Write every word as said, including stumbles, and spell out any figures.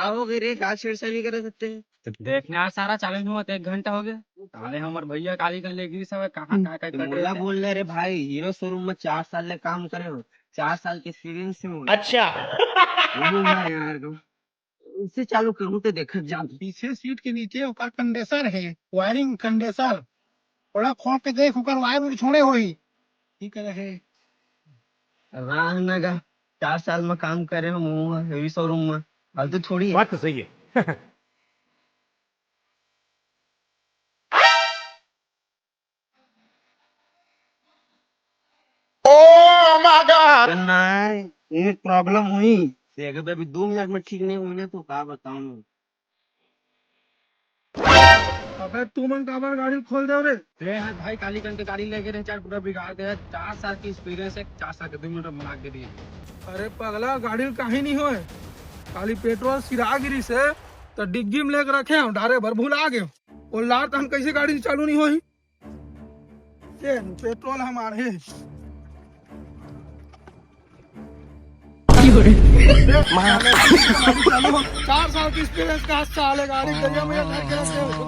का हो गए रे, का छेड़छाड़ी करे सकते हैं? देखने यार, सारा चालू नहीं होता, एक घंटा हो गया। साले हमर भैया काली का ले गिरी सब, कहाँ का का तो कर मोला रहे बोल ले रे भाई, हीरो शोरूम में चार साल ले काम करे हो, चार साल के एक्सपीरियंस है मोला। अच्छा। वो ना यार, इससे चालू करूँ तो देखत जा। पीछे सीट के नीचे ओकर कंडेंसर है, वायरिंग कंडेंसर। थोड़ा खोल के देख, ओकर वायर उड़ छोड़े होही। ठीक है। राह न गा, चार साल में काम करे हम हेवी शोरूम में, फालतू थोड़ी है। बात तो सही है। Oh my God! नहीं, ये प्रॉब्लम हुई। देख बे, अभी दो मिनट में ठीक नहीं हुई ना, तो का बताऊं। अबे तू मन काबर गाड़ी खोल दे रे? रे यार भाई, काली कन के गाड़ी लेके रे, चार पूरा बिगाड़ दे। चार साल की एक्सपीरियंस है, चार साल के दो मिनट में बना के दिए। अरे पगला, गाड़ी काहे नहीं होए? खाली पेट्रोल सिरा गिरी से, तो डिग्गी में लेके रखे हम, डारे भर भुला गए। वो लार तहन कैसे गाड़ी चालू नहीं होई? ये पेट्रोल हमारे। चार साल की एक्सपीरियंस का साले गाड़ी दरिया में फेंक के रखे हो।